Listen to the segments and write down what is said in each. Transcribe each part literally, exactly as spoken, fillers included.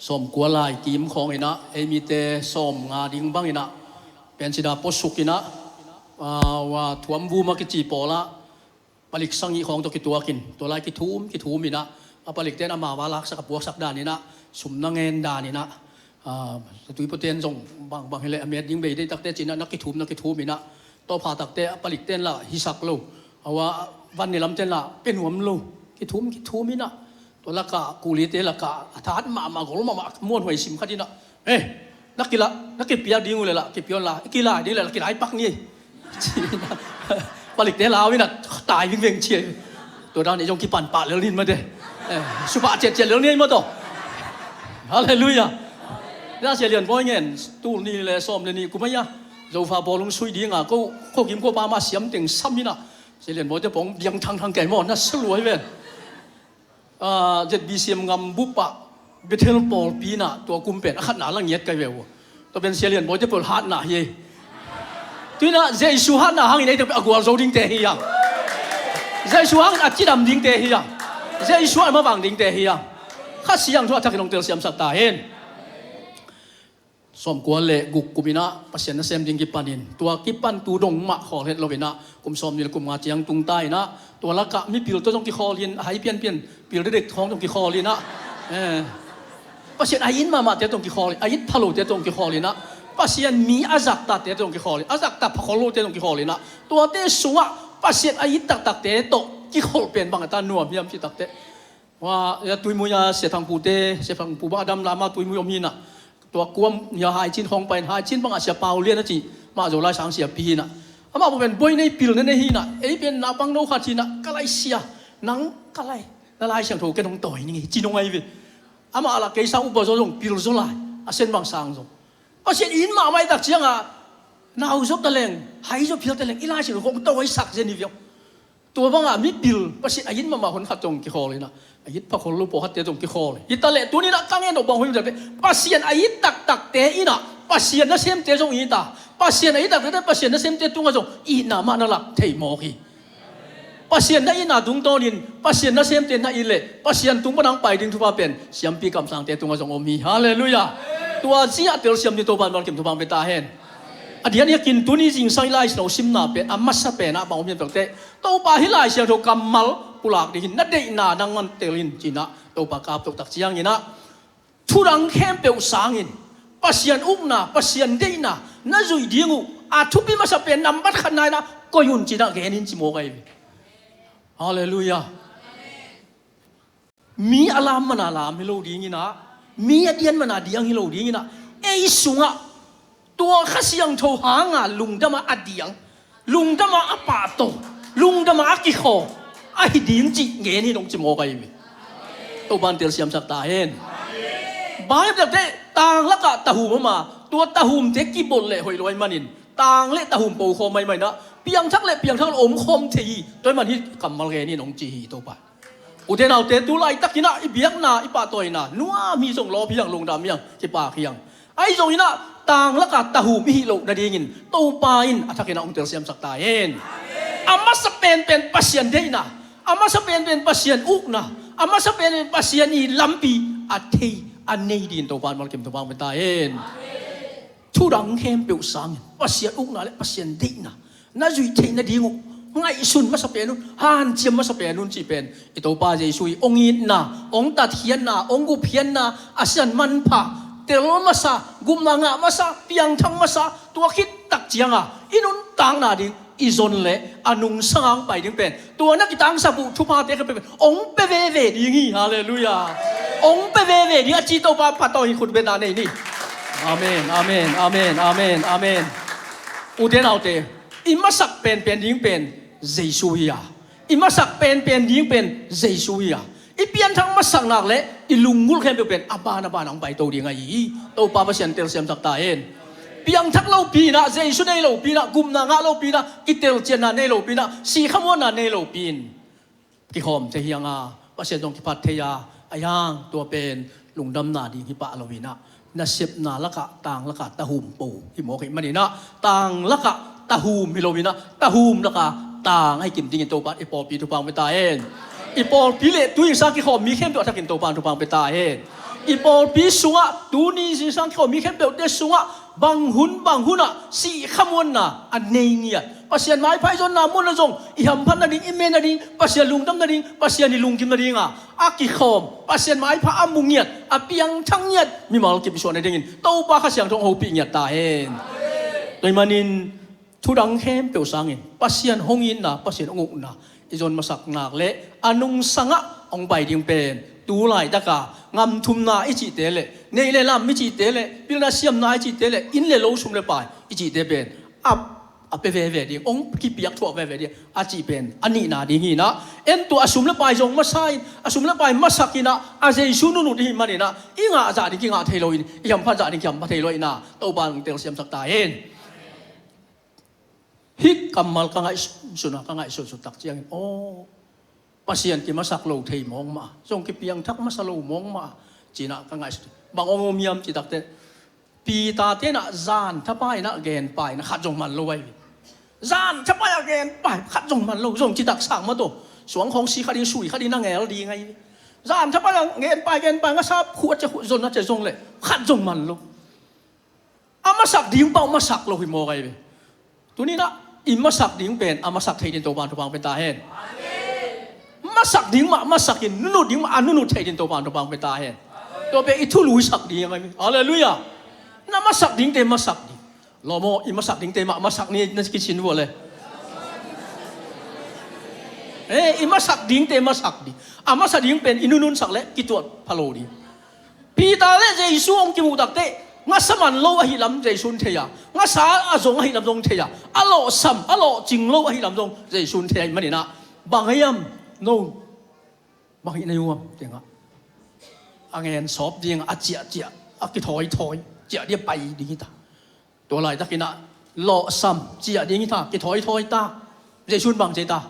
Sawmkua lai kim khawng inah, ei mite sawmnga ding bang inah, pensida puasuk inah, aa, ua thuam vum a kici pawlah palik sangih khawng tawh kituakin, tua lai kithum kithum inah, a palikte in amau a laksak a puaksak dan inah, sum na ngen dan inah, aa, tui puaten zong bang bang hileh a met ding bei deihtakte cinah na kithum na kithum inah, tawpha takte a palikte in lah hisak lo, a ua van ni lamte in lah pia nuam lo, kithum kithum inah, tua lakah kulite lakah a that mahmah gol mahmah muanhuai sim khat inah, eh, na kila, na kipia ding uh le lah kipia un la, i kila ding le lah kilai pak ni. Palikte lau inah tai vingveng cia. Tua dan i zong kipan pah lel nin mate. Eh, supah ciatciat lel ni ei maw tawh. Halleluiah. Na Sia Lian Bawi ngen tul ni le sawm le ni kum ahi a, Zofa bawlung sui dinga ko, ko kim ko pa mah siam teng sam inah, Sia Lian Bawite pawng diang thangthang kei maw, na saluai ven. Aa, Z B C M ngam bupah Bethel pawlpi inah tua kum pen a khatna la ngiat kai ve uh. Tua pen Sia Lian Bawite pawl hatna hi. Tuinah Jesu hatna hangin ei tua pen a gualzo dingte hi hang. Jesu hangin a cidam dingte hi hang. Jesu hangin a mavang dingte hi hang. Kha Siangtho a thakin hong telsiamsak ta hen. Sawmkua le guk kum inah Pasian nasem ding kipanin, tua kipan tu dong mah khawl het lo inah, kum sawmnih le kum nga ciang tungta inah, tua lakah mipil tawh zong kikhawl in, a hai pianpian pil dedek khawng zong kikhawl inah, eh, Pasian a it mahmahte tawh zong kikhawl in, a it phalote tawh zong kikhawl inah, Pasian mi a zaktate tawh zong kikhawl in, a zakta phakhol lote tawh zong kikhawl inah, tuate sungah Pasian a it taktakte tawh kikholh pen bang a ta nuam hiam cih takte. Ua, ya Tuimui a Sia Thangpute, Sia Thangpu bang a dam lam a Tuimui om hi inah. Tua kuam ya Haicin khawng pai in, Haicin bangah Sia Pau Lian a ci, mah Zolai sang siapi hi inah. Amah bawh pen bawi nei pil na nei hi inah, ei pen naupang no khat hi inah, ka lai sia, nang ka lai, na Lai Siangtho ken hong tawi ning ei, ci nong ai ve. Amah a lah kei sang upa zaw zong pil zaw lai, a sen bang sang zaw. Pasian in mahmah i tak ciangah, nau zaw ta leng, hai zaw phial ta leng, i Lai Siangtho hong tawi sak zen hi viau. Tua bangah mipil, Pasian a it mahmah hun khat zong kikhawl inah, a it phakhol lo pawlkhatte zong kikhawl. Hi ta leh tuni inah ka ngen nop bang hun khat, Pasian a it taktakte inah, Pasian nasemte zong it a, Pasian a it taktakte, Pasian nasemte tungah zong itna mah na lak thei mawk hi. Pasian na itna tungtawnin, Pasian nasemte na it leh, Pasian tung pan hong pai ding thupha pen, siampi kamsangte tungah zong om hi. Halleluiah. Tua ciah telsiam ni Topa in malkim thupha hong pia ta hen. A diak ni a kin tuni zingsang i Lai Siangtho simna pen, a masa pen ah bang om hiam takte, Topa hih Lai Siangtho kammal pulak ding hi, na deihna nang man tel in ci inah, Topa kap toh tak ciang inah, thudang khempeuh sangin, Pasian ukna, Pasian deihna, na zuih ding uh, a thupi masa pen nambat khatna inah, koih un ci inah gen in ci mawk ahi ve. Halleluiah. Mi a lam mana lam hi lo ding inah, mi a dian mana diang hi lo ding inah, ei sungah tua Kha Siangtho hanga lungdam a a diang, lungdam a a pahtawi, lungdam a a kikhaw ahi ding cih ngen hi nong ci mawk ahi mi. Topa in telsiamsak ta hen. Bang hiam takte, tang lakah tahum om a, tua tahumte kibolh leh hoih lo ahih manin, tang le tahum pokhawm ahih manin ah, piangthak le piangthak lo omkhawm thei hi. Tua ahih man hih kammal ngen hi nong ci hi Topa. Ute naute, tu laitak inah i biakna, i pahtawina nuam hi zong lawp hi hang, lungdam hi hang, kipak hi hang. Ahi zong inah tang lakah tahum i hih loh nadingin Topa in a thakin ah hong telsiamsak ta hen. A masa penpen Pasian deihna, a masa penpen Pasian ukna, a masa penpen Pasian i lampi a thei a nei dingin Topa in malkim thupha hong pia ta hen. Thudang khempeuh sangin Pasian ukna le Pasian deihna na zuih theih nading uh ngaihsun masa pen un, hanciam masa pen un cih pen i Topa Jesu i hong itna, hong tatkhiatna, hong gupkhiatna, a sisan manpha, tel masa, gupna ngah masa, piangthak masa, tua khit tak cianga i nuntakna ding i zon leh a nungsanga hong pai ding pen, tua na kitangsap uh thuphate khempeuh pen hong pia veve ding hi. Halleluiah. Hong pia veve ding a ci Topa pahtawi hi, khut betna nei ni. Amen, amen, amen, amen, amen. Ute naute, i masak penpen ding pen Jesu hi a, i masak penpen ding pen Jesu hi a, i pianthak masak nak leh i lunggulh khempeuh pen a ban a ban hong paito ding ahi hi. Topa Pasian telsiamsak ta hen. Piangthak lopi inah, Jesu nei lopi inah, gupna ngah lopi inah, kitelcianna nei lopi inah, sikhamuanna nei lopi in kikhawm thei hi hang a, Pasian zong kiphat thei a, ahi hang tua pen lungdamna ding hi pah lo inah, nasepna lakah, tang lakah tahum po hi mawk ahih manin ah, tang lakah tahum hi lo inah, tahum lakah tang ahi kim dingin Topa in i pawlpi thupha hong pia ta hen. I pawlpi le tu-in sang kikhawm mi khempeuh a thakin Topa in thupha hong pia ta hen. I pawlpi sungah tuni zingsang kikhawm mi khempeuhte sungah bang hun bang hunah sih khamuanna a nei ngiat, Pasian maipha i zonna munah zong i hamphat nading, i men nading, Pasian lungdam nading, Pasian i lungkim nadinga a kikhawm, Pasian maipha a mu ngiat, a piangthak ngiat mimal kip i suah nadingin Topa Kha Siangtho hong hopih ngiat ta hen. Tua ahih manin thudang khempeuh sangin Pasian hong itna, Pasian hong ukna i zon masak nak le a nungsangah hong pai ding pen tu laitaka ngamthumna i cihte le neih le lam i cihte le pilna siamna i cihte le inn le lo, sum le pai i cihte pen a, a pia veve ding, hong kipiak thuah veve ding a cih pen a nihna ding hi inah, en tua a sum le pai zong masa in, a sum le pai masak inah, a Jesu nunut i hih man inah i ngah zah ding kingah thei lo in, i hamphat zah ding kihamphat thei lo inah Topa in hong telsiamsak ta hen. Hih kammal ka ngaihsun a, ka ngaihsutsut tak ciangin, aw, Pasian kimasak lo thei mawng mah, zong kipiangthak masa lo mawng mah ci inah ka ngaihsut. Bang hong om hiam cih takteh, Peter tenah zan thapai inah genpai inah khat zong man lo ahi ve. Zan thapai ah genpai khat zong man lo, zong citak sang mah tawh, suang khawng si khat ding, sui khat ding, na ngel ding ahi ve. Zan thapai ah genpai genpai, ngasa khuh a cia khuh, zon a cia zong leh khat zong man lo. A masak ding pah uh masak lo hi mawk ahi ve. Tuni inah i masak ding pen a masak thei ding Topa in thupha hong pia ta hen. Masak ding mah masak in, nunut ding mah a nunut thei ding Topa in thupha hong pia ta hen. Tua pen i thulu i sak ding ahi ve. Halleluiah. Na masak dingte masak ding. Lawm aw, i masak dingte mah masak ni na kisin vua le. Eh, i masak dingte masak ding. A masa ding pen i nununsak le kituat pha lo ding. Peter le Jesu hong kimuh takteh ngasa man lo ahih lam Jesu in thei a, ngasa a zong ahih lam zong thei a, a lawhsam a lawhcing lo ahih lam zong Jesu in thei ahih man inah, bang hiam no, bang hih na hi uh hiam, tiangah a ngen sawp ding a, ciahciah a, kithawithawi ciah ding a pai ding hi ta. Tua laitak inah lawhsam ciah ding hi ta, kithawithawi ta. Jesu in bang ci ta?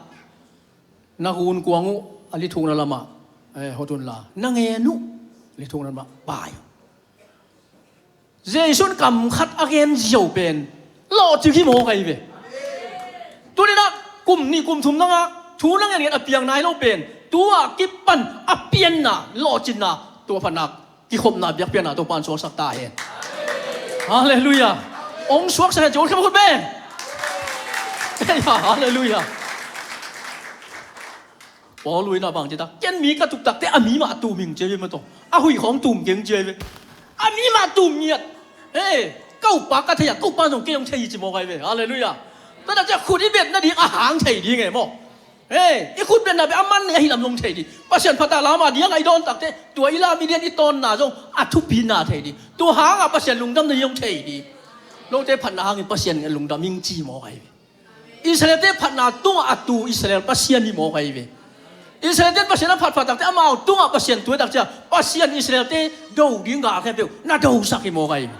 Na gunkuang uh a lithukna lamah, eh, hot unla, na ngen uh a lithukna lamah pai. Jesu in kam khat a gen ziau pen lawhcing hi mawk ahi ve. Tuni inah kum nih kum thum na ngah, thu na ngen ngen a piang nai lo pen, tu-a kipan a pianna, lawhcinna, tua phatna, kikhopna, biakpiakna Topa in suaksak ta hen. Halleluiah. Hong suaksak hen ci, hong khempeuh khut beng. Halleluiah. Paul in a bang ci ta, ken mi ka tuk takteh a mi mah tum ing ci hi ve maw tawh. A huih khawng tum keng ci hi ve. A mi mah tum ngiat. Hei, ka upa ka thei a, ka upa zong kei hong thei hi ci mawk ahi ve. Halleluiah. Tua tak ciang khut i bet nading a hang thei ding e maw. Hei, i khut betna pen a man nei ahih lam zong thei ding. Pasian phatna lam a diang a i dawn takteh, tua i lam i dian i tawnna zong a thupina thei ding. Tua hangah Pasian lungdamna zong thei ding. Note phatna hangin Pasian lungdam ing ci mawk ahi ve. Israelte phatna tungah a tu Israel Pasian hi mawk ahi ve. Israelte Pasian a phatphat takteh amau tungah Pasian tu hi tak ciang, Pasian Israelte do ding gal khempeuh na dosak hi mawk ahi ve.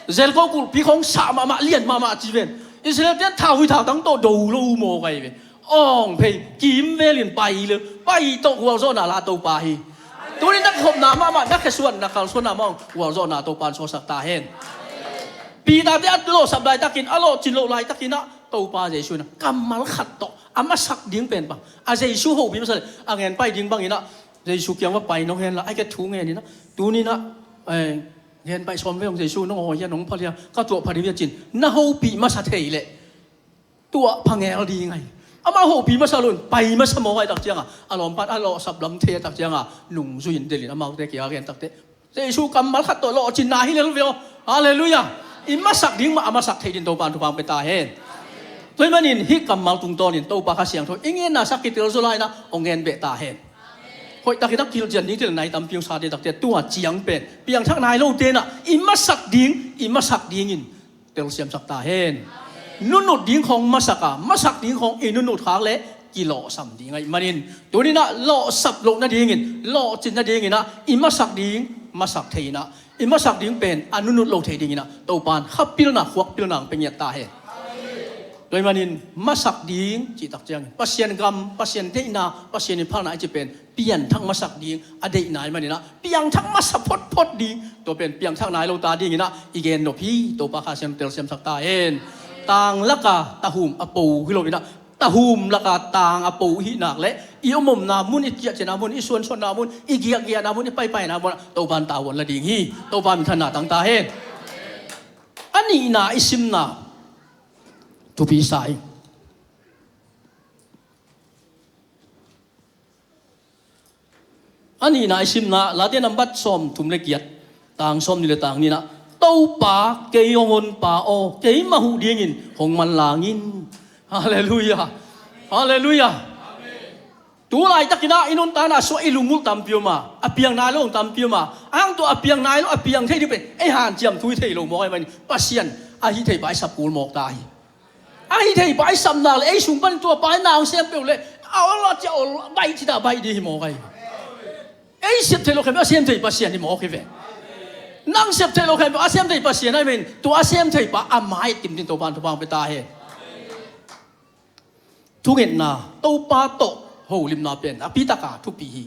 Jericho kulhpi khawng sah mahmah, lian mahmah ci ven. Israelte thau hi, thautang tawh do lo mawk ahi ve. Awng phei kimvelin pai le, pai tawh gualzawhna la Topa hi. Tuni na kikhopna mahmah, na khesuanna, kalsuanna mahmah gualzawhna Topa in suaksak ta hen. Peter te a lawhsap laitakin, a lawhcin loh laitakin ah, Topa Jesu in ah kammal khat tawh a masak ding pen bang, a Jesu hopih masa le, a ngen pai ding bangin ah, Jesu kiang va pai nong hen la, ai ke thu ngen in ah, tuni in ah, eh, ngen pai sawm ve hong, Jesu nong awi hia, nong phal hia, ka tuah pha ding hia cin na hopih masa thei leh, tuah pha ngel ding ahi. Amau hopih masa lo in pai masa mawk ahih tak ciangah, a lawmpa in a lawhsap lam thei a tak ciangah, nungzui in delh in amaute kiang a gen takteh, Jesu kammal khat tawh lawhcinna hi lel ve aw. Halleluiah. I masak ding mah a masak thei ding Topa in thupha hong pia ta hen. Tua ahih manin hih kammal tungtawnin Topa Kha Siangtho i ngenna sak kitel zaw lai in ah hong ngen beh ta hen. Hoih takin a kilhcian ding thil nai tampi hong sa ding takteh, tua ciang pen piangthak nai lote in ah i masak ding, i masak dingin telsiamsak ta hen. Nunut ding khawng masak a, masak ding khawng i nunut khak leh kilawhsam ding ahih manin, tuni in ah lawhsap loh nadingin, lawhcin nadingin ah i masak ding masak thei in ah, i masak ding pen a nunut lo thei dingin ah Topa in kha pilna, khuak pilna hong pia ngiat ta hen. Tua ahih manin masak ding cih tak ciangin Pasian gam, Pasian deihna, Pasian i phalna i cih pen piangthak masak ding a deihna ahih manin ah, piangthak masa photphot ding, tua pen piangthak nai lo ta dingin ah i gen nop hi. Topa Kha Siangtho telsiamsak ta hen. Tanglak a tahum a po hi lo in ah, tahum laka tang a po i hih nak leh i om omna mun, i ciahciahna mun, i suansuanna mun, i giahgiahna mun, i paipaina mun ah Topan tavuan la ding hi. Topa minthanna tang ta hen. A nihna i simna thupi sa ing. A nihna i simna, Late nambat sawmthum le giat, tang sawmnih le tang nihna, Topa, kei hong honpa aw, keimah huh dingin hong manlang in. Halleluiah. Halleluiah. Tu laitakin ah i nuntakna sungah i lungulh tampi om a, a piang nai lo tampi om a, a hang tua a piang nai lo, a piang thei ding pen ei hanciam thu i thei lo mawk ahih manin Pasian a hih theih pa i sap kul mawk ta hi. A hih theih pa i sap nak leh ei sung panin tua pa in na hong sem peuh leh a ol a cia ol, baih cita baih ding hi mawk ahi. Ei sep theih loh khempeuh a sem thei Pasian hi mawk hi ve. Nang sep theih loh khempeuh a sem thei Pasian ahih manin tua a sem thei pa a mai kim ding Topan thupha hong pia ta hen. Thungetna, Topa tawh holimna pen a pitak a thupi hi.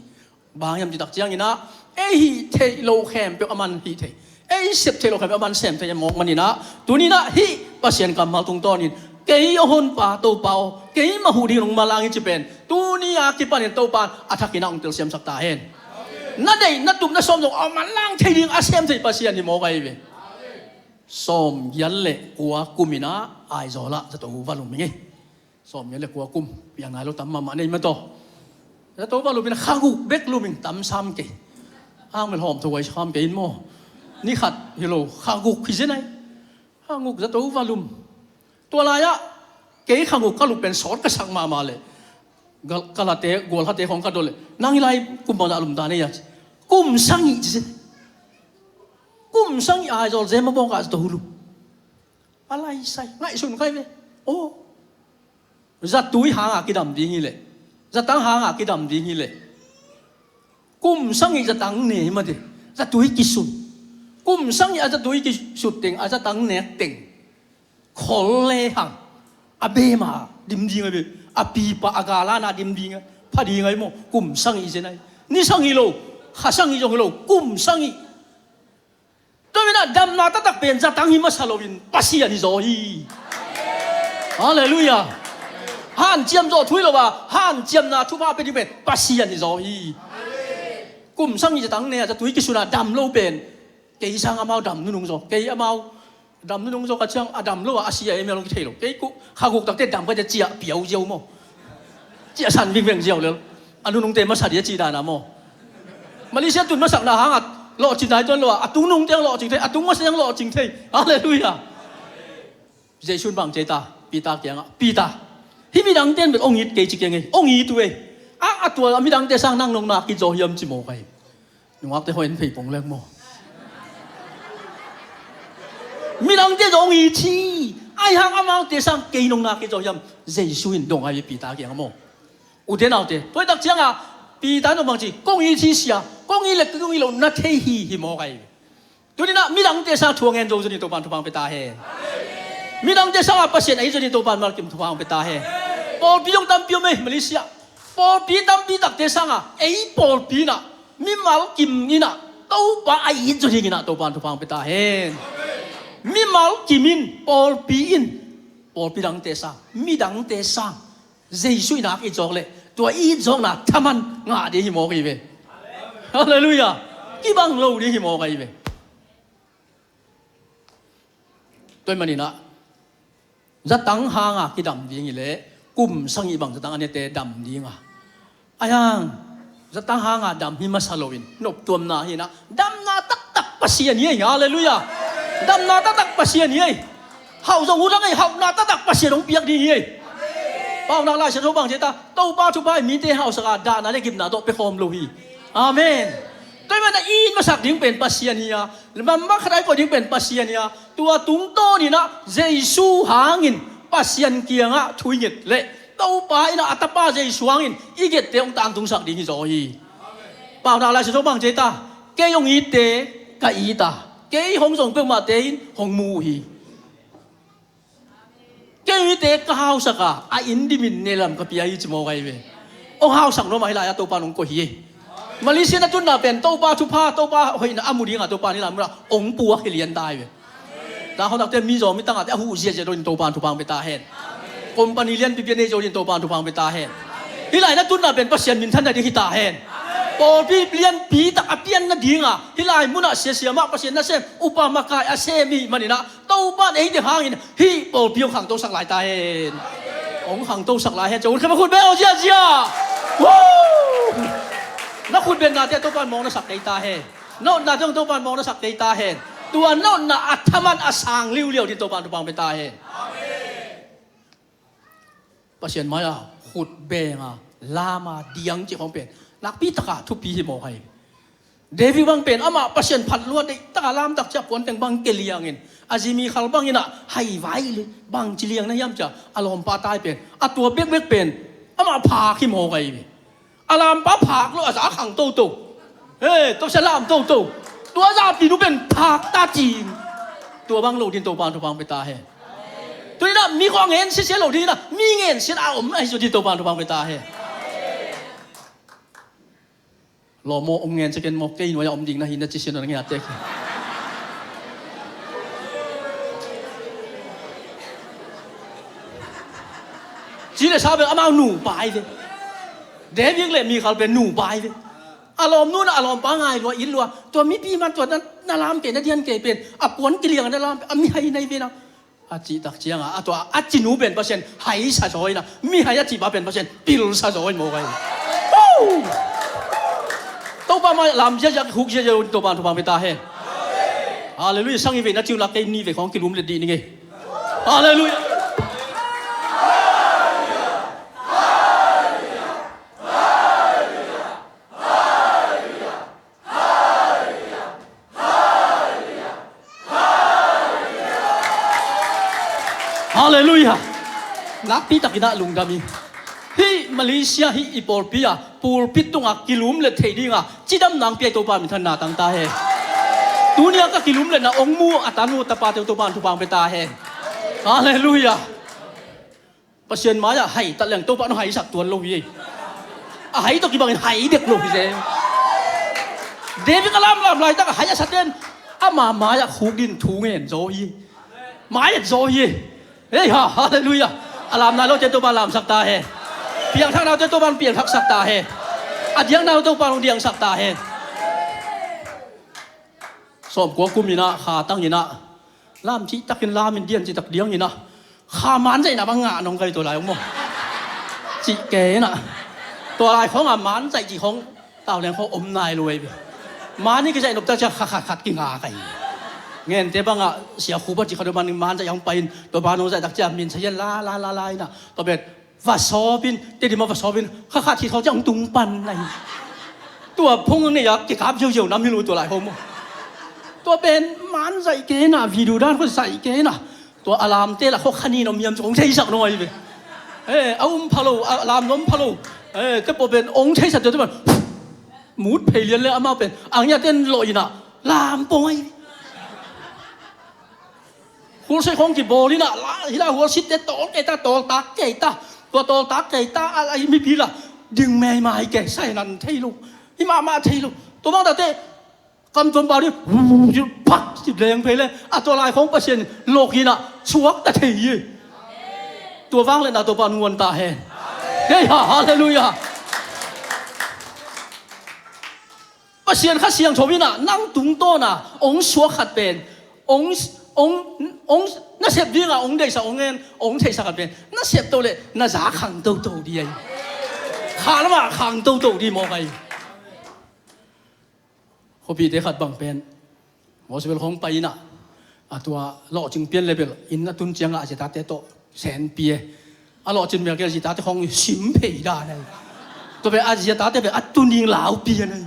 Bang hiam cih tak ciangin ah ei hih theih loh khempeuh aman hih thei, ei sep theih loh khempeuh aman sem thei mawk manin ah tuni-in ah hih Pasian kammal tungtawnin, kei hong honpa Topa aw, keimah huh dingin hong manlang in ci pen tuni a kipanin Topa in a thakin ah hong telsiamsak ta hen. Na deih na tup na sawm zong a manlang thei ding a sem thei Pasian hi mawk ahi ve. Sawmgiat le kua kumin ah Aizawl ah zato va lum ing ei. Sawmgiat le kua kum, piang nai lo tam mahmah nei mah tawh. Zato va lum in, khaguk bek lum in, tam sam kei. Hang mel hawm tho ai sam kei in maw. Ni khat hi lo, khaguk hi zen ai. Khaguk zato va lum. Tua lai-ah kei khaguk ka lup pen sawt ka sak mahmah leh, gal-, ka late, gualhate khawng ka dot leh, nang hih lai kum bangzah lum ta na hia ci. Kum sagih ci zen. Kum sagih Aizawl Zema bawngah zato lum. A laisai, ngaihsun kha hi ve. Aw. Zatui hanga kidam ding hi leh, zatang hanga kidam ding hi leh, kum sagih zatang ne hi mah teh. Zatui kisun. Kum sagih a zatui kisut teng, a zatang nek teng, khol le hang a bema dim ding ahi ve. A pipa a galana dim ding a, pha ding ahi maw. Kum sagih zen ahi. Ni sagih lo, kha sagih zong hi lo, kum sagih. Tua manin ah damna taktak pen zatang hi masa loin Pasian hi zaw hi. Halleluiah. Hanciam zaw thu hi lo a, hanciamna thupha pia ding pen Pasian hi zaw hi. Kum sagih zatang ne a zatui kisun a dam lo pen kei sang amau dam nunung zaw. Kei amau dam nunung zaw ka ciang a dam lo a, a sia em el hong kithei lo. Kei ku khaguk takte dam ka cia ciah piau ziau maw. Ciah san vingveng ziau lel. A nunungte masa dih a cih dan a maw. Malaysia tun masakna hangah lawhcing nai tuan lo a, a tung nungte hong lawhcing thei, a tung masa hong lawhcing thei. Halleluiah. Jesu in bang ci ta, Peter kiangah, Peter, hih midangte in bel hong it kei ci keng ei, hong it uh ei. A, a tua midangte sang nang nong nak it zaw hiam ci mawk ahi. Nungakte hawh en phei pong leng maw. Midangte zong it hi. Ahi hang amaute sang kei nong nak it zaw hiam? Jesu in dong ahi Peter kiangah maw. Ute naute, tua hi tak ciangah Peter in zong bang ci, kong it hi sia, kong it le kong it lo na thei hi, hi mawk ahi. Tuni-in ah midangte sang thu a ngen zo zong in Topan thupha hong pia ta hen. Midangte sangah Pasian a it zong in Topan malkim thupha hong pia ta hen. Pawlpi zong tampi om ei Malaysia. Pawlpi tampi takte sangah ei pawlpi in ah mimal kim in ah Topa a it zaw dingin ah Topa in thupha hong pia ta hen. Mimal kim in, pawlpi in, pawlpi dangte sang, midangte sang Jesu in a it zawk leh tua it zawkna thaman ngah ding hi mawk hi ve. Halleluiah. Kibang lo ding hi mawk hi ve. Tua ahih manin ah zatang hanga kidam ding hi leh kum sagih bang zatang a nete dam ding a, ahi hang zatang hanga dam hi masa loin noptuamna hi in ah damna taktak Pasian hi ei. Halleluiah. Damna taktak Pasian hi ei. Hauh zong uh dang ei, hauhna taktak Pasian hong piak ding hi ei. Paunak Lai Siangtho bang ci ta, Topa thupha in mite hauhsak a, dahna le gimna tawh pia khawm lo hi. Amen. Tua ahih manin ah it masak ding pen Pasian hi a, lamah khat a i koih ding pen Pasian hi a, tua tungtawnin ah Jesu hangin Pasian kiangah thu i nget leh Topa in ah a tapa Jesu hangin i gette hong tangtungsak ding hi zaw hi. Paunak Lai Siangtho bang ci ta, kei hong itte ka it a, kei hong zong peuhmahte in hong mu uh hi. Kei hong itte ka hausak a, a inn dimin nehlam ka pia hi ci mawk ahi ve. Hong hausak nuam a, hih lai-ah Topa in hong koih hi ei. Malaysia na tunna pen Topa thupha, Topa hoihna a mu dingah Topa in hih lai munah hong puak hi lian ta hi ve. Tangkhawlnakte, Mizo, Mindangaute a huh ziahziah dongin Topa in thupha hong pia ta hen. Company lianpipi a nei zo dingin Topa'n thupha hong pia ta hen. Hih lai na tunna pen Pasian minthanna ding hi ta hen. Pawlpi lianpi tak a pianna dinga hih lai munah siasia mah Pasian nasem upa makai a sem i hih maninah Topa'n eite hangin hih pawlpi hong khangtosak lai ta hen. Hong khangtosak lai hen. Cawng khat khut beng aw ziazia. Woo! Na khut bennate Topa'n mawk na sak kei ta hen. Na otnate hong Topa'n mawk na sak kei ta hen. Tua na otna a thaman a sang liuliau dingin Topa'n thupha hong pia ta hen. Pasian mai-a khut benga lama diang cih khawng pen nakpi taka thupi hi mawk hi. David bang pen amah Pasian phat lua deih taka lamtak ciah puanteng bang keliangin a zi Mikhal banginah haivai bangci liang na hiam ciah a lawmpa tai pen a tua bekbek pen amah phak hi mawk hi. A lampa phak lo a za khang toto. He, tua sia lam toto. Tua zapi nu pen phak ta cing. Tua bang lo dingin Topa'n thupha hong pia ta hen. Tuninah mi khawng a ngen sisia lo dinginah mi ngen sia a om ahi zaw dingin Topa'n thupha hong pia ta hen. Lawm maw, om ngen sia ken maw, kei nuai-ah om ding na hi na ci sia na ngen a tek hi. Ci le sa bel amau nupa hi ve. David le Mikhal pen nupa hi ve. A lawmnu na a lawmpa ngai lua it lua. Tua mipi man tua na, na lam kei na dian kei pen a puan kiliang na lam a mihai na hi ve na. A cihtak cianga a tua a cinu pen Pasian haisa zaw hi na. Mihai a cihpa pen Pasian pilsa zaw hi mawk hi. Topa mai lam ziazia khuk ziazia Topa thupha pia ta hen. Halleluiah. Sang i vei na ciu lak kei ni vei khawng kilum let dih ni ngei. Halleluiah. Halleluiah. Nakpi takin ah lungdam hi. Hih Malaysia hih i pawlpi ah pulpit tungah kilum let theih dingah cidam nang pia i Topa minthanna tang ta hen. Tunia ka kilum letna ong mu a tanu tapate Topa thupha pia ta hen. Halleluiah. Pasian mai-ah hai tat leng Topa nong haisak tuan lo hi. A hai tawh kibangin hai dek lo hi ze. David a lamlam laitak a hai a saten ama mai-ah khuk din thu ngen zaw hi. Mai et zaw hi. Hei ha, halleluiah. A lam nai lote Topa lamsak ta hen. Piangthak naute Topa piangthaksak ta hen. A diang nai lo Topa nong diangsak ta hen. Sawmkua kum inah kha tang inah lam cihtakin lamin dian cihtak diang inah kha manzaihna bang ngah nong kai tua lai ung maw? Cih kei inah tua lai khawngah manzaih cih khawng tauleng khawng om nai luai ve. Mani kizaih noptak ciah kha khatkhat kinga kai. Ngente bangah sia khupa cih kha dua man manzaih hong pai in tua ba nong zaihtak ciah min sahian la la la la inah tua bet va sawpin, Tedim ah va sawpin, kha khat hi thaw ciang tung pan ahi. Tua phung nei a kikap ziauziau nam hi lo tua lai hom. Tua pen man zaih kei na, video dan khua zaih kei na. Tua a lamte la khua khanin om hiam ong theisak nong ahi ve. Eh, a um pha lo, a lam nong pha lo. Eh, te pua pen ong theisak tua te pan. Mut phei lian le amau pen. Ang ya ten lo ina. Lam pong ahi ve. Hulsei khong kibawl inah, hila hulsitte tawl kei ta, tawl tak kei ta. Tua tawl tak kei ta, a, a, mipi la ding meimai kei, sai nan thei lo. Hi mahmah thei lo. Tua bang tate, kam tuam pau ding, pak, ci leng phei le, a tua lai khong Pasian lawk inah, suak ta thei hi. Tua vang le na tua pa nuan ta hen. Hei ha, halleluiah. Pasian Kha Siangtho inah nang tungtawna ong suak khat pen ong, ong, ong nasep dinga ong deihsak ong en ong theihsak khat pen nasep to le na za khang toto di ahi. Kha lamah khang toto di mawk ahi. Khuapite khat bang pen Mawsbel khong pai inah a tua lawhcing pian le bel inn a tun ciangah a ziatate tawh senpi e. A lawhcin melkel ziatate khong sim phei dan ahi. Tua bel a ziatate bel a tun ding lau pian ahi.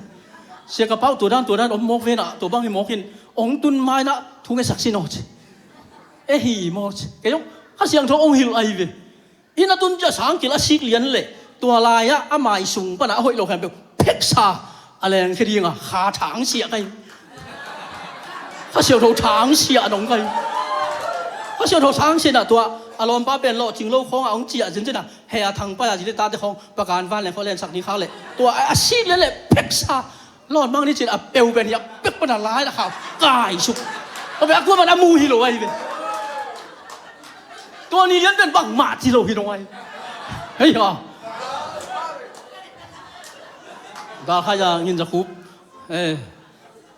Sia ka pau tua dan tua dan om mawk venah tua bang hi mawkin ong tun mainah thu ngesak sin aw ci. E hi maw ci. Kei zong Kha Siangtho ong hilh ahi ve. Inn a tun ciah sangkil a sik lian le tua lai-ah a mai sung panah a hoih lo khempeuh pheksa a lengkhia dinga kha thangsiah ka hi. Kha Siangtho thangsiah nong ka hi. Kha Siangtho thangsiahna tua a lawmpa pen lawhcing lo khawngah hong ciah zinzinah hei a thangpai a zi le tate khawng pakan van leng khawh lensak ni khak leh tua a sik lian le pheksa lawn mang ni cin a peu pen hi a pek pana lai a khau kai suk. A ve a kuaman a mu hi lo ahi ve. Tua ni lian pen bangmah ci lo hi dong ai. Hei ha. Gal khai a ngin za khup. Eh.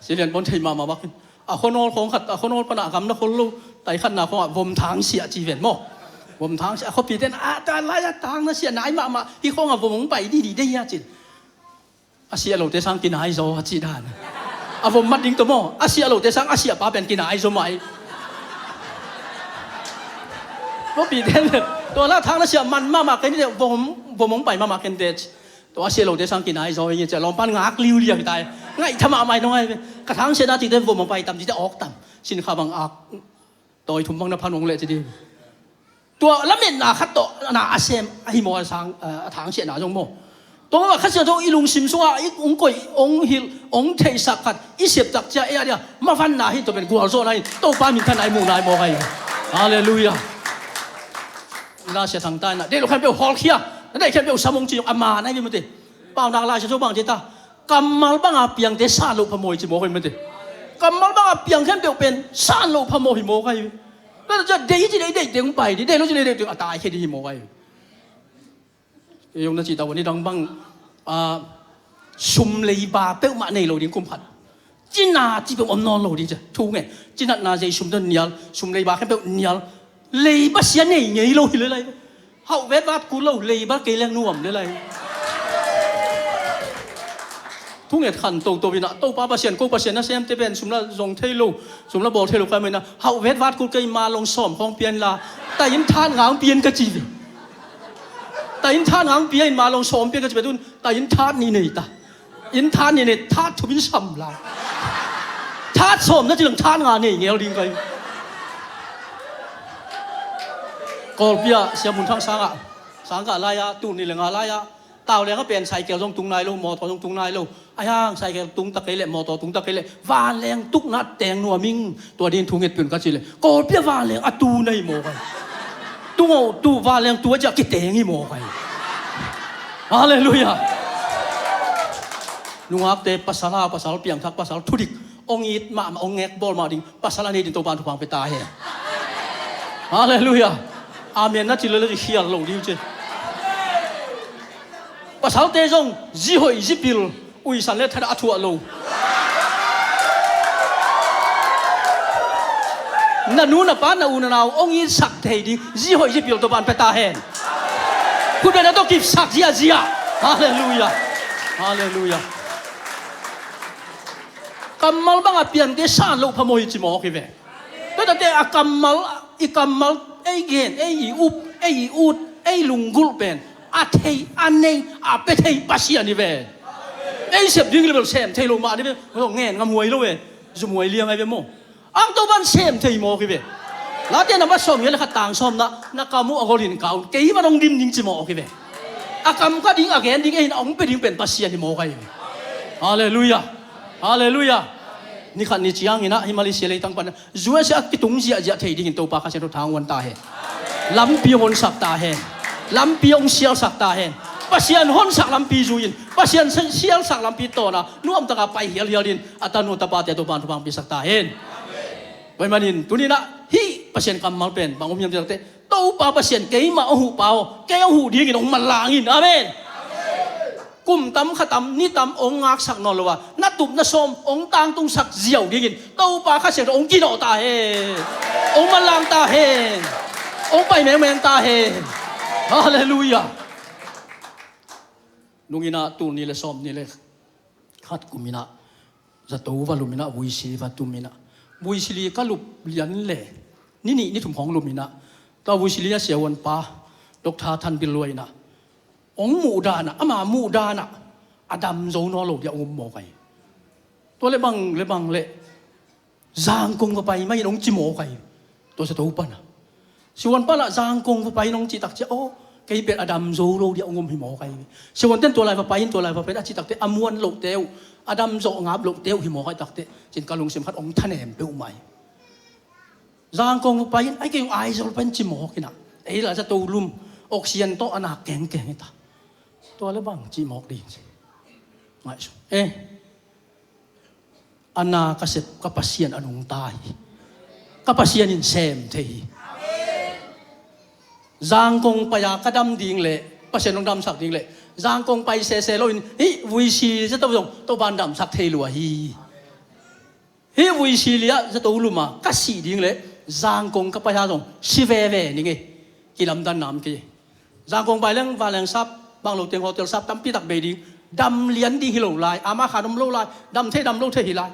Si lian bon thei mahmah bakin. A khuanawl khawng khat, a khuanawl pana a gam na khol lo. Tai khatna khawngah vom thang siah ci ven maw. Vom thang siah, a khuapite in, a ta lai a thang na siah nai mahmah. Hi khawngah vom hong pai didi dei a cin. A siah lote sang kinai zaw a cih dan. A vom mat ding tawh maw, a siah lote sang a siah pa pen kinai zaw mah hi. Khuapite in, tua la thang na siah man mahmah kei ni teh, vom, vom hong pai mahmah kei ni teh. Tua a siah lote sang kinai zaw hi nge ci a, lawmpan ngak liuliau hi ta hi. Ngaih tha mahmah hi dong ai ve. Ka thang siahna cihte vom a pai tam cihte awk tam. Sin kha bang ak. Tawi thum bang na phan hong leh ci ding. Tua lametna khat tawh na a sem ahi maw a sang, a thang siahna zong maw. Tua bangah Kha Siangtho i lungsim sungah i hong koih, hong hilh, hong theihsak khat i sep tak cia ei a dia mavanna hi, tua pen gualzawhna hi, Topa minthanna i muhna hi mawk ahi. Halleluiah. Na sia thangta inah deih lo khempeuh hawlkhia, na deih khempeuh sam hong ci zong a man ahi ve mate. Paunak Lai Siangtho bang ci ta. Kammal banga piangte san loh phamawh hi ci mawk hi mate. Kammal banga piang khempeuh pen san loh phamawh hi mawk ahi. Tua cia deih hi ci deih, deih teng pai dih, deih lo ci deih, deih teng a taikhia dih hi mawk ahi. Ei zong na cih ta ua ni dang bang, ah, sum leiba peuhmah nei lo ding kum khat. Cina ci peuh om nawn lo ding cia. Thu nge, cinatna zei sum tawh nial, sum leiba khempeuh nial. Leiba sia nei ngei lo hi le lai. Hauh vetvat kul lo, leiba kei leng nuam le lai. Thunget khan toto inah, Topa Pasian, ko Pasian nasemte pen sum la zong thei lo, sum la bawl thei lo kai mai inah, hauh vetvat kul kei ma long sawm khawng pian la, ta in than ngang pian ka ci ve. Ta in than ngang pian ma long sawm pian ka ci ve tun, ta in than ni nei ta. In than ni nei, than thum in sam lai. Than sawm na ci lang than nga nei ngel ding kai. Kawlpi ah, Sia Mun Thang sangah, sangkah lai-ah, tul nih le nga lai-ah, tau leng a pen cycle zong tung nai lo, mawtaw zong tung nai lo. Ai hang cycle tung ta kei leh, mawtaw tung ta kei leh, vanleng tukna teng nuam ing, tua din thu nget pin ka ci leh. Kawlpi ah vanleng a tu na hi mawk ai. Tung aw, tu vanleng tu a ciah kiteng hi mawk ai. Halleluiah. Nungakte pasal a, pasal piangthak, pasal thudik. Ong it mahmah, ong ngek bawl mah ding. Pasal a nei ding Topan thupha pia ta hen. Halleluiah. Amen na ci lele ci khial lo ding ci. Pasalte zong zi hoih zi pil, uisan le thadah a thuah lo. Na nu na pa na u na nau ong itsak thei ding zi hoih zi pil Topan pia ta hen. Khutbetna tawh kipsak ziahziah. Halleluiah. Halleluiah. Kammal banga piangte san loh phamawh hi ci mawk hi ve. Tua tate a kammal, i kammal, ei gen, ei i up, ei i ut, ei lunggulh pen a thei, a nei, a pia thei Pasian hi ve. Ei sep ding level sem thei lo mah ni ve. Ngen ngam huai lo ve. Zum huai liang ai ve maw. Ang Topan sem thei mawk hi ve. Late na ma sawm hi le khat tang sawm na, na kam uh a gol in kau, kei ma dong dim ding ci mawk hi ve. A kam ka ding, a gen ding, ei na ong pia ding pen Pasian hi mawk ai ve. Halleluiah. Halleluiah. Ni khat ni ciangin ah hi Malaysia leitang pan U S A a kitung ziahziah thei dingin Topa Kha Siangtho thang huan ta hen. Lampi hong honsak ta hen. Lampi hong sialsak ta hen. Pasian honsak lampi zui-in, Pasian sialsak lampi tawna nuamtaka pai hialhial in a tanu tapate Topan thupha hong piasak ta hen. Tua ahih manin tuninah hih Pasian kammal pen bang om hiam cih takte, Topa Pasian keimah hong huhpa aw, kei hong huh dingin hong manlang in. Amen. Kum tam kha tam, ni tam hong ngaksak nawn lo a, na tup na sawm hong tangtungsak ziau dingin Topa Kha Siangtho hong kinawh ta hen. Hong manlang ta hen. Hong pai mengmeng ta hen. Halleluiah. Nunginah tul nih le sawm nih le khat kuminah zato va luminah vuisi va tuminah, vuisi li ka lup lian le ni nih ni thum khawng luminah, tua vuisi li a siavuanpa Doctor Than Bil Luai inah hong muhdanah, ama muhdanah a dam zo nawn lo dia hong um mawk ai. Tua le bang le bang le Zangkong va pai mai in hong ci mawk ai. Tua zato pana siavuanpa lah Zangkong va pai in hong cih tak ciah, aw, kei pen a dam zo lo dia hong um hi mawk ai. Siavuanten tua lai va pai in, tua lai va pai in a cih takte a muan lohte uh, a dam zawh ngap lohte uh hi mawk ai takte, cin ka lungsim khat hong thanem peuhmah ai. Zangkong va pai in, ai kei hong Aizawl pai in ci mawk inah, ei lah zato lum, oxygen tawh a nak kengkeng hi ta. Tua le bang cih mawk ding ci. Ngaihsun. Eh. A na ka sep ka Pasian a nungta hi. Ka Pasian in sem thei hi. Zangkong pai-a ka dam ding leh Pasian hong damsak ding leh Zangkong pai sese loin hih vuisi zato zong Topan damsak thei lua hi. Hih vuisi liah zato luma ka sih ding leh Zangkong ka pai-a zong si veve ning ei. Kilamdan nam kei. Zangkong pai leng vanleng sap bang lo teng hotel sap tampi tak bei ding. Dam lian ding hi lo lai, ama khan om lo lai, dam thei dam lo thei hi lai.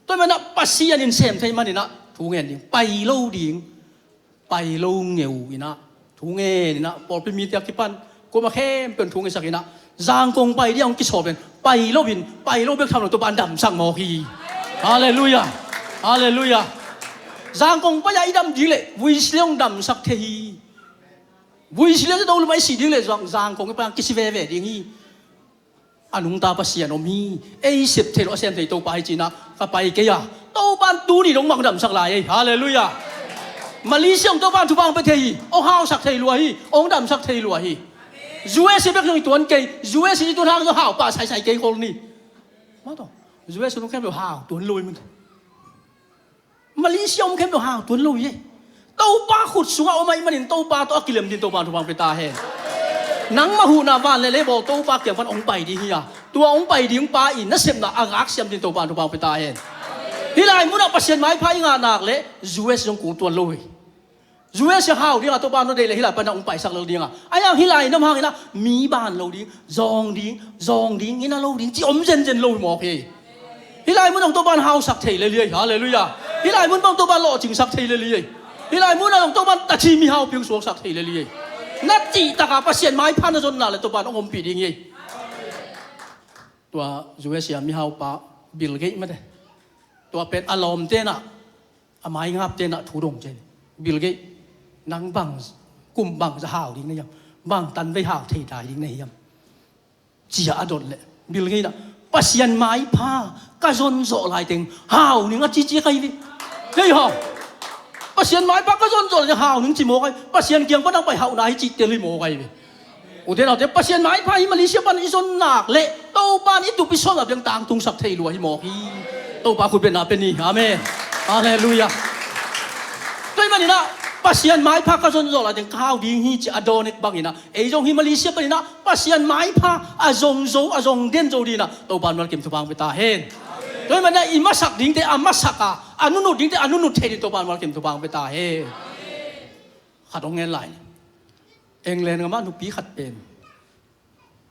Tua manah Pasian in sem thei maninah thu ngen ding, pai lo ding. Pai lo ngeu inah thu ngen inah pawlpi mite a kipan kuama khempeuh thu ngesak inah Zangkong pai ding a hong kisawl pen pai lo in, pai lo bek tham lo Topan damsak mawk hi. Halleluiah. Halleluiah. Zangkong pai-a i dam ding leh vuisi le hong damsak thei hi. Vuisi le zato luma i sih ding leh Zangkong i pai-a kisi veve ding hi. A nungta Pasian om hi. Ei sep thei lo a sem thei Topa hi cinah ka pai kei a, Topan tuni dong mah hong damsak lai ei. Halleluiah. Malaysia hong Topan thupha hong pia thei hi. Hong hausak thei lua hi. Hong damsak thei lua hi. U S A bek zong i tuan kei. U S A i tuan hang zong hau pah saisai kei kol ni. Mah tawh U S A zong khempeuh hau tuan lo i mun. Malaysia om khempeuh hau tuan lo hi ei. Topa khut sungah om ahih manin Topa tawh a kilem ding Topa thupha hong pia ta hen. Nangmah huhna van le lei bawl Topa kiang pan hong pai ding hi a, tua hong pai ding pa i nasepna a gak siam ding Topa thupha hong pia ta hen. Hih lai munah Pasian maipha i ngah nak leh U S zong kul tuan lo hi. U S a hau ding a Topa no deih leh hih lai panah hong paisak lo ding a, a yang hih lai nam hang inah mi ban lo ding, zawng ding, zawng ding inah lo ding ci om zenzen lo hi mawk hi. Hih lai mun hong Topan hausak thei lel hi. Halleluiah. Hih lai mun bang Topan lawhcingsak thei lel hi. Hih lai mun hong Topan taci mihau piang suaksak thei lel hi. Na cihtaka Pasian maipha na zonna le Topan hong ompih ding hi. Tua U S A mihau pa Bill Gates mate, tua pen a lawm tenah a maingap tenah thu dong cia hi. Bill Gates, nang bang kum bang za hau ding na hiam? Bang tanvei hau thei dai ding na hiam? Cia a dot leh Bill Gates inah Pasian maipha ka zonzawh laiteng hau ning a cici kai ve. Hei hau. Pasian maipha ka zonzawh laiteng hau ning ci mawk ai. Pasian kiang pan ang pai hauhna hi cih tel hi mawk ai ve. Ute naute, Pasian maipha hi Malaysia pan i zon nak leh Topan i tup i sawlna piang tangtungsak thei lua hi mawk hi. Topa khut betna pe ni. Amen. Halleluiah. Tua ahih maninah Pasian maipha ka zonzawh laiteng ka hau ding hi ci a dawn ek banginah ei zong hi Malaysia paninah Pasian maipha a zong zo, a zong den zo dinah Topan malkim thupha hong pia ta hen. Tua ahih maninah i masak dingte a masak a, a nunut dingte a nunut thei ding Topan malkim thupha hong pia ta hen. Khat hong ngen lai. England gamah nupi khat pen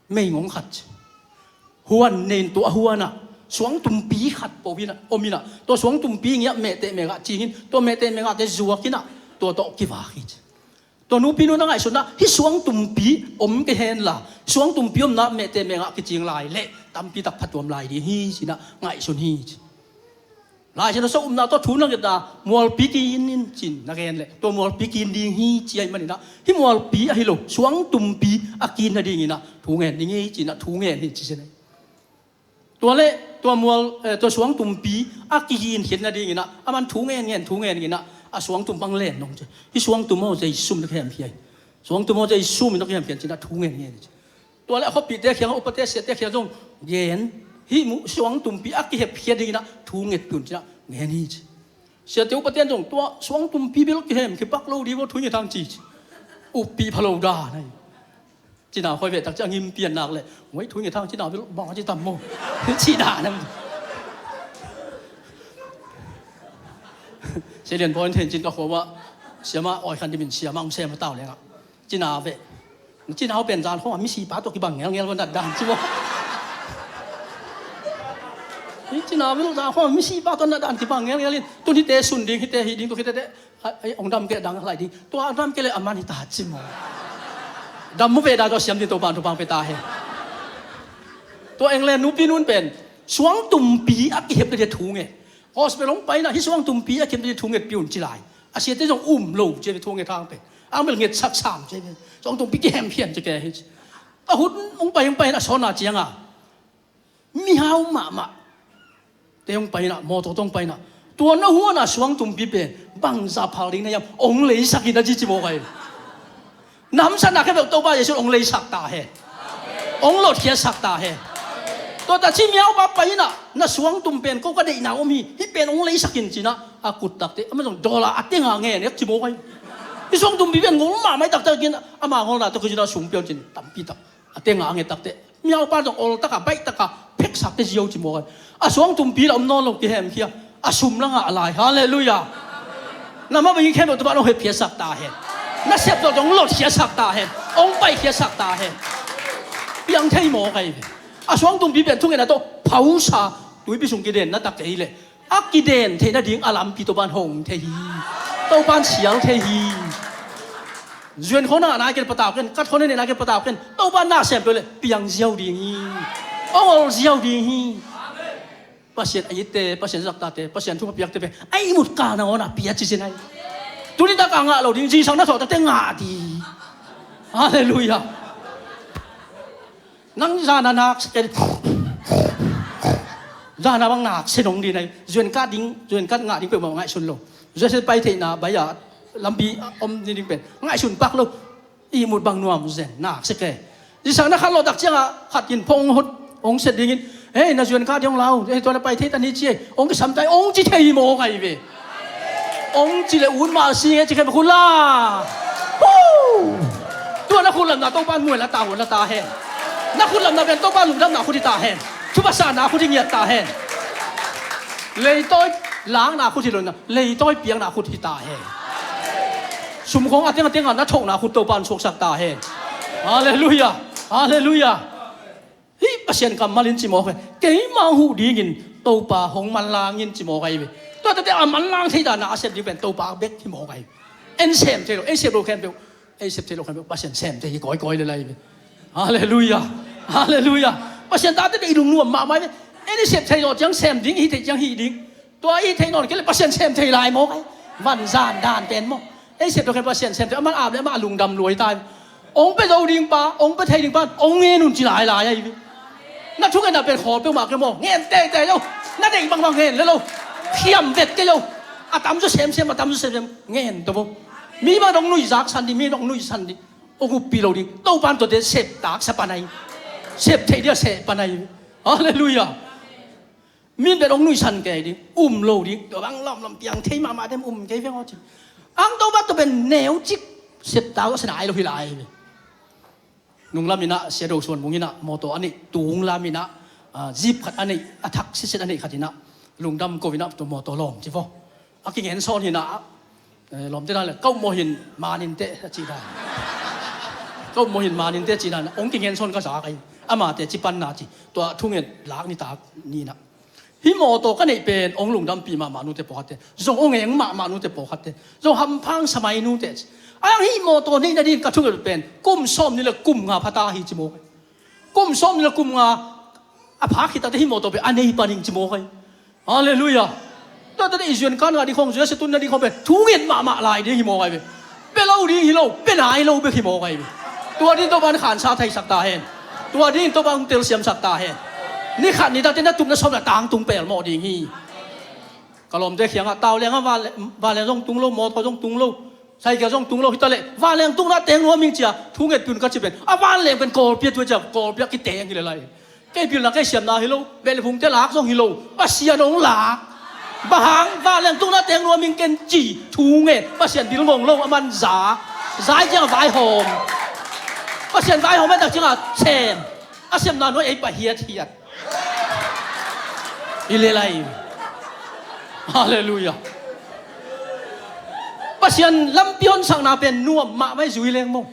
meingong khat ci. Huan nei in tua huanah suangtumpi khat po inah om inah tua suangtumpi ngiah mehteh mengah cingin tua mehteh mengahte zuak inah tua tawh kivak hi ci. Tua nupi nu na ngaihsutna hih suangtumpi om kei henla suangtumpi omna mehteh mengah kicing lai leh tampi tak phatuam lai ding hi cinah ngaihsun hi ci. Lai Siangtho sung upna tawh thu na ngetna mualpi kin in cin na gen leh tua mualpi kin ding hi ci ahih maninah hih mualpi ahi lo suangtumpi a kin nadinginah thu ngen ding hi cinah thu ngen hi ci sine. Tua leh tua mual, eh, tua suangtumpi a kihin khiat nadinginah a man thu ngen ngen thu ngen nginah a suangtum bang len nong ci. Hih suangtum aw zei sum na kihemkhia hi. Suangtum aw zei sum na kihemkhia cinah thu ngen ngen hi ci. Tua leh a khuapihte khiang a upate siate khiang zong gen hih mu suangtumpi a kihepkhia dinginah thu ngetpih un cinah ngen hi ci. Siate upate in zong tua suangtumpi bel kihem kipak lo dih vo thu nget hang ci ci. Uppih pha lo dan ahi. Cina khoi veh tak ci a ngim pian nak leh voi thu nget hang cina bel bang a ci tam maw. Ci dan am. Sia Lian Bawi in thein cin ka khuamah siamah awi khan dimin siamah hong sem a tau lengah. Cina veh. Cina ho pen zan khong a misipa tawh kibang ngelngel va nat dan ci maw. Hih cina veh zan khong a misipa tawh nat dan kibang ngelngel in tun hihte sun ding hihte hih ding tuk hihte te. Ai, ai, hong dam kei a dang lai ding tua a dam kei le a man hi ta ci maw. Dam mu veh dan tawh siam ding Topan thupha hong pia ta hen. Tua England nupi nun pen suangtumpi a kihep le dia thu nge. Hospital hong paina hih suangtumpi a kihep le dia thu ngetpih un ci lai. A siate zong um lo cia ve thu nget hang pen. Ang bel ngetsak sam cia ve. Suangtumpi kihemkhian cia ke hi ci. A hun hong pai hong pai in a sawnna cianga mihau mahmah te hong pai inah mawtaw tawh hong pai inah tua na huana suangtumpi pen bangza phal ding na hiam hong leisak in a ci ci mawk ahi. Na hamsatna khempeuh Topa Jesu in hong leisak ta hen. Hong lotkhiatsak ta hen. Tua ta ci mihaupa pai inah na suangtum pen ko ka deihna om hi, hih pen hong leisak in cinah a kuttakte amah zong dollar a tenga ngen ek ci mawk ahi. I suang tumpi pen ngol mahmah i taktak in ama ngolna tawh kizina sum pion cin tampi tak a teng a nget takte miau pan zong ol taka baih taka pheksak te zio ci mawk ai. A suang tumpi la om nawn lo kihemkhia a sum la ngah lai. Halleluiah. Na ma bangin khem lo tupan ong hepkhiasak ta hen. Na sep zawh zong lotkhiasak ta hen. Ong paikhiasak ta hen. Piang thei mawk ai ve. A suang tumpi pen thungetna tawh phausa tuipi sung kidenna tak kei leh a kiden theih nading a lampi Topan hong thei hi. Topan sial thei hi. Zuan khawng na ngah nai ken patau ken, kat khawng na neih nai ken patau ken. Topan na sem peuh leh piang ziau ding hi. Ong ol ziau ding hi. Pasian a itte, Pasian zaktate, Pasian thupha piakte pen a ihmut kal nangawn a pia ci sin ai. Tuni tak a ngah lo ding, zingsang na thawh takte ngah ding. Halleluiah. Nang zana nak se ken, zana bang nak se nong ding ai. Zuan kat ding, zuan kat ngah ding peuhmah ngaihsun lo. Zuan se pai theihna bai a lampi om ding pen ngaihsun pak lo. Ihmut bang nuam zen nak se ke. Zingsang na khat lawh tak ciangah khat in phone hot hong set dingin, hei, na zuan kat ding hong lau, hei, tua na pai thei ta ni ci ei. Hong kisam ta ei, hong ci thei mawk ai ve. Ong ci le un mal si nge ci khen khut la. Tua na khut lamna Topan muan la ta, huan la ta hen. Na khut lamna pen Topan lungdamna khut hi ta hen. Thupha sana khut hi ngiat ta hen. Leitawi lakna khut hi lo na, leitawi piakna khut hi ta hen. Sum khawng a teng a teng a na thokna khut Topan suaksak ta hen. Halleluiah. Halleluiah. Hih Pasian kammal in ci mawk hi. Keimah huh dingin Topa hong manlang in ci mawk ahi ve. Tua tate a manlang thei dana a sep ding pen Topa bek hi mawk ahi. En sem thei lo, ei sep lo khempeuh, ei sep thei lo khempeuh Pasian sem thei hi kawikawi le lai ve. Halleluiah. Halleluiah. Pasian tate i lungnuam mahmah ve. En i sep thei lo ciang sem ding, i hih theih ciang hih ding. Tua i theih nawn kei le Pasian sem thei lai mawk ai. Van zan dan pen maw? Ei sep lo kei Pasian sem thei, amah ap le amah a lungdam luai tai. Ong pe zo ding pa, ong pe thei ding pa, ong ngen un ci lailai ai. Na thungetna pen khawl peuhmah kei maw? Ngen teitei lo. Na deih bangbang ngen le lo. Khiam vet kei lo. A tam zaw semsem, a tam zaw semsem ngen to bo. Mi bang dong nuihzak san ding, mi dong nuih san ding. Ong uppi lo ding. Topan tuate sep taksa pan ai. Sep thei dia seh pan ai. Halleluiah. Min pen ong nuihsan kei ding, um lo ding, tua bang lawmlawm piang thei mahmah dem um kei veng aw ci. Ang Topa tua pen neu cik septa aw sanai lo hi lai ve. Nunglam inah Sia Do Suan Mung inah mawtaw a neih, tunglam inah, ah, jeep khat a neih, a thak siset a neih khat inah lungdam ko inah tua mawtaw lawm ci vaw. A kingen sawn hinah, eh, lawmte dan le, ka upmawh hin manin teh a cih dan. Ka upmawh hin manin teh a cih dan, ong kingen sawn ka zak ai, amate ci panna ci, tua thungen lak nitak ninah. Hih mawtaw ka neih pen ong lungdampih mahmah nute pawlkhatte, zong ong eng mahmah nute pawlkhatte, zong hamphang samai nute ci. Ayang hih mawtaw neih nadin ka thunget pen kum sawm ni le kum nga phata hi ci mawk ai. Kum sawm ni le kum nga a phak khit takte hih mawtaw pen a nei paning ci mawk ai. Halleluiah. Tua tate i zuan kan ngah ding khawng, zuan sia tun nading khawng pen thunget mahmah lai ding hi mawk ai ve. Pe lo ding hi lo, pe nai lo bek hi mawk ai ve. Tua ding Topan khansa thaisak ta hen. Tua ding Topan telsiamsak ta hen. Ni khat ni takte na tup na sawm na tangtung pelmawh ding hi. Ka lawmte khiangah tau lengah vanleng zong tung lo, mawtaw zong tung lo, saikel zong tung lo, hitaleh vanleng tukna teng nuam ing cia thungetpih un ka ci pen a vanleng pen Kawlpi a tua cia Kawlpi a kiteng hi le lai. Kei pilna kei siamna hi lo, beh le phungte lak zong hi lo, Pasian hong lak. Bang hang vanleng tukna teng nuam ing ken ci thu ngen, Pasian bil ngong lo, a man za. Zai ciang a vaihawm. Pasian vaihawm a tak ciang a sem. A semna nuai ei pah hiathiat. I lelai. Halleluiah. Pasian lampi honsakna pen nuam mahmah i zui leng maw.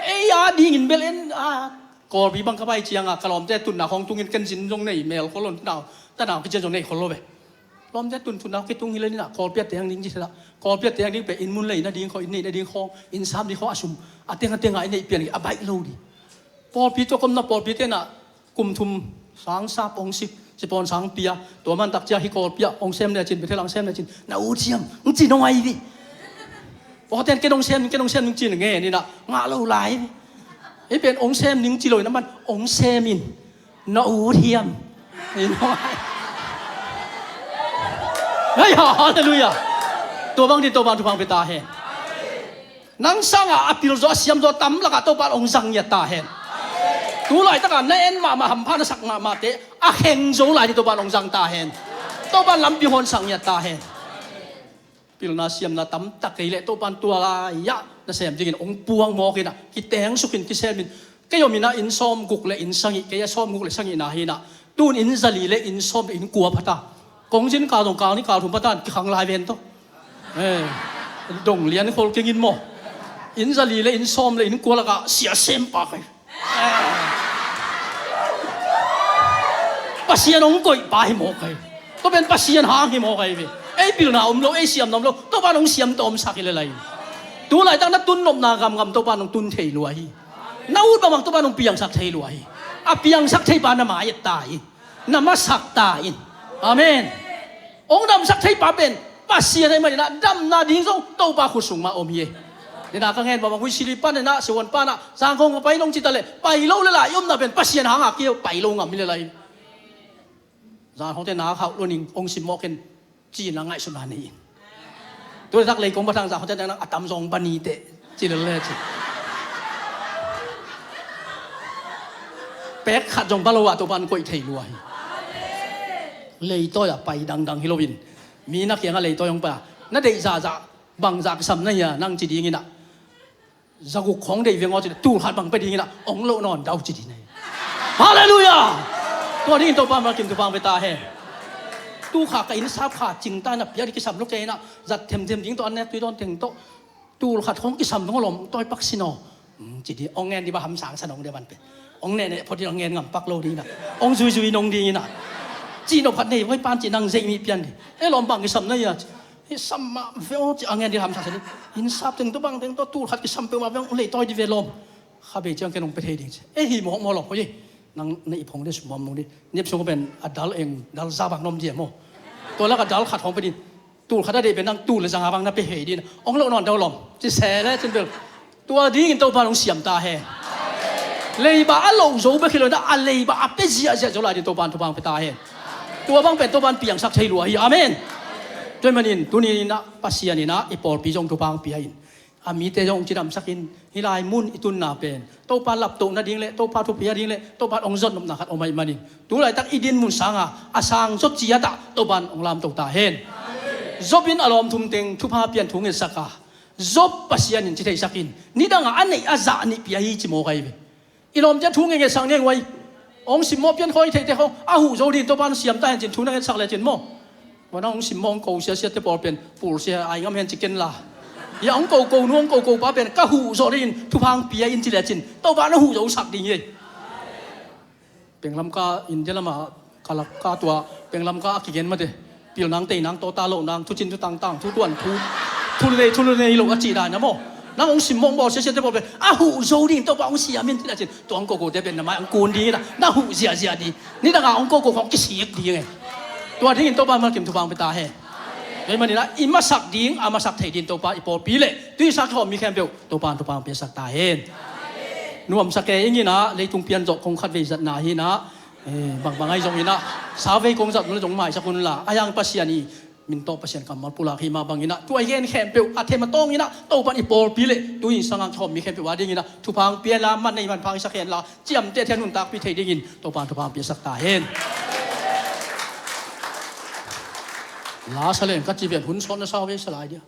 Ei a dingin bel en a Kawlpi bang ka pai cianga ka lawmte tunna khawng tungin ken zin zong nei mel khol lo, tanau, tanau kician zong nei khol lo ve. Lawmte tun tunna kitung hi le nina Kawlpi a teng ding ci sela. Kawlpi a teng ding pe inn mun lei nading khaw, inn neih nading khaw, inn sam ding khaw a sum a teng a tenga i neih pian a baih lo ding. Pawlpi tua komna pawlpi tena kum thum sang sap ong sik, cipawn sang pia, tua man tak cia hi Kawlpi a ong sem le cin, Bethel ang sem le cin, na ut hiam, ng ci nong ai ding. Pawlten ken ong sem, ken ong sem ning cin nge nina ngah lo lai. Ei pen ong sem ning ci lo ina man ong sem in. Na ut hiam. Ei, no. Hei, ha, halleluiah. Tua bang din Topan thupha pia ta hen. Nang sangah a pil zaw a siam zaw tam lakah Topan ong zang ngiat ta hen. Tu laitakah na en mahmah hampha na sak mahmahte a kheng zo lai din Topan ong zang ta hen. Topan lampi hong sak ngiat ta hen. Pilna siamna tamtak kei leh Topan tua lai-ah nasem dingin hong puang mawk inah, kitengsuk in, kisem in. Kei om inah inn sawmguk le inn sagih, kei a sawmguk le sagihna hi inah, tun inn zali le inn sawm le inn kua phata. Kong zin kal dong kal nih kal thum phata in kikhang lai ven tawh. Eh, dong lian khol keng in maw. Inn zali le inn sawm le inn kua lakah sia sem pa kei. Pasian hong koih pa hi mawk ahi. Tua pen Pasian hang hi mawk ahi ve. Ei pilna om lo, ei siamna om lo, Topan hong siam tawh omsak hi le lai. Tu laitak na tun nopna gamgam Topan hong tun thei lua hi. Na ut bangbang Topan hong piangsak thei lua hi. A piangsak thei pa na mai et ta in, na masak ta in. Amen. Hong damsak thei pa pen Pasian ahih manin ah, damna ding zong Topa khut sung mah om hi. Nidang ka ngen bangbang, Huisili pan inah, Siavuan pan ah, Zangkhong ka pai nong ci ta leh, pai lo le lai, i omna pen Pasian hang a kei pai lo ngam hi le lai. Zangkhongte na khauh lo ning, hong simmawh ken, ci-in a ngaihsutna nei in. Tu laitak leikong ba thang, Zangkhongte na a tam zong ba ni teh, ci lel le ci. Pek khat zong ba lo ah Topan koih thei lua hi. Leitawi ah pai dangdang hi loin, mi na kiangah leitawi hong pai a, na deih zahzah bangzah kisam na hia nang ci ding inah, zaguk khawng deih veng aw ci leh, tul khat bang pia ding inah, hong loh nawn dau ci ding inah. Halleluiah. Tua dingin Topa mah kim thupha hong pia ta hen. Tul khat ka inn sap kha cingta inah, pia ding kisam lo kei inah, zat themthem ding tawh, an nek tui dawn teng tawh, tul khat khawng kisam dong a lawm, tawi pak sin aw. Hmm, ci ding, hong ngen ding ba hamsang sa nong ding a ban pen. Hong nehneh phot ding, hong ngen ngam pak lo ding inah, hong zuizui nong ding inah. Cihnop khat nei, hoi pan ci nang zeih mi pian ding. E lawm, bang kisam na hia ci. Hi sam mah ve aw ci, a ngen ding hamsang sa ding. Inn sap teng tawh bang teng tawh tul khat kisam peuhmah ve, hong leitawi ding ve lawm. Kha bei ciang ken hong pia thei ding ci. E hi mawk maw lawm, hoi. Nang na ip hong ding, sum hong ding. Nep sung pen a dal eng, dal za bang na om ding maw. Tua lak a dal khat hong pia ding. Tul khat a deih pen nang tul le za nga bang na pia thei ding. Hong loh nawn dau lawm. Ci se le cin bel. Tua dingin Topan hong siam ta hen. Leiba a loh zo bek hi lo inah, a leiba a pia ziahziah zo lai ding Topan thupha hong pia ta hen. Tua bang pen Topan piangsak thei lua hi. Amen. Tua ahih manin tuni inah Pasian inah i pawlpi zong thupha hong pia in, a mite zong hong cidamsak in, hih lai mun i tunna pen Topa laptoh nading le Topa thupi a ding le Topa hong zot nopna khat om ahih manin, tu laitak i din mun sanga a sang Job ciat ah Topan hong lamto ta hen. Job in a lawm thum teng thupha pian thu ngetsak a, Job Pasian in ci theisak in, nidang a a neih a zah nih pia hi ci mawk ahi ve. I lawmte thu ngetngetsak ni eng uai. Hong simmawh pian khawng i theihte khawng a huh zo dingin Topan hong siam ta hen ci-in thu na ngetsak lecin maw. Tua nang hong simmawh hong ko siasiate pawl pen pul sia ai ngam hen ci ken la. Hia hong koko nu hong koko pa pen ka huh zawh dingin thupha hong pia in ci lecin Topan a huh zosak ding hi. Penglamka India lama ka lak ka tua, penglamka a kigen mate. Pilnang teinang tawta lohnang, thucin thutangtang, thutuan thu, thulei thulei lo a cih dan na maw. Nang hong simmawh bawl siasiate bawl pen a huh zo ding Topa hong siam in ci lecin tua hong kokote pen na mai hong kun ding in a, na huh ziahziah ding. Nidanga hong koko khawng kisik ding e. Tua dingin Topa malkim thupha hong pia ta hen. Tua ahih manin a i masak ding a masak thei ding Topa i pawlpi le tuisa kihawm mi khempeuh Topa in thupha hong piasak ta hen. Nuamsa kei ing in a, leitung pian zawh kong khat vei zatna hi in a, eh, bangbang ahi zong in a, sa vei kong zat un la zong maisak un la, a hiang Pasian i min tawh Pasian kammal pulak hi mah bang in a, tua i gen khempeuh a them a tawng in a, Topa in i pawlpi le tu in sangah kihawm mi khempeuh a ding in a thupha hong pia in la, man nei man pha hong sak hen la, ciamteh a thiang nuntakpih thei dingin Topa in thupha hong piasak ta hen. La sa leng ka ci ven hun sawt na sa vei sa lai dia.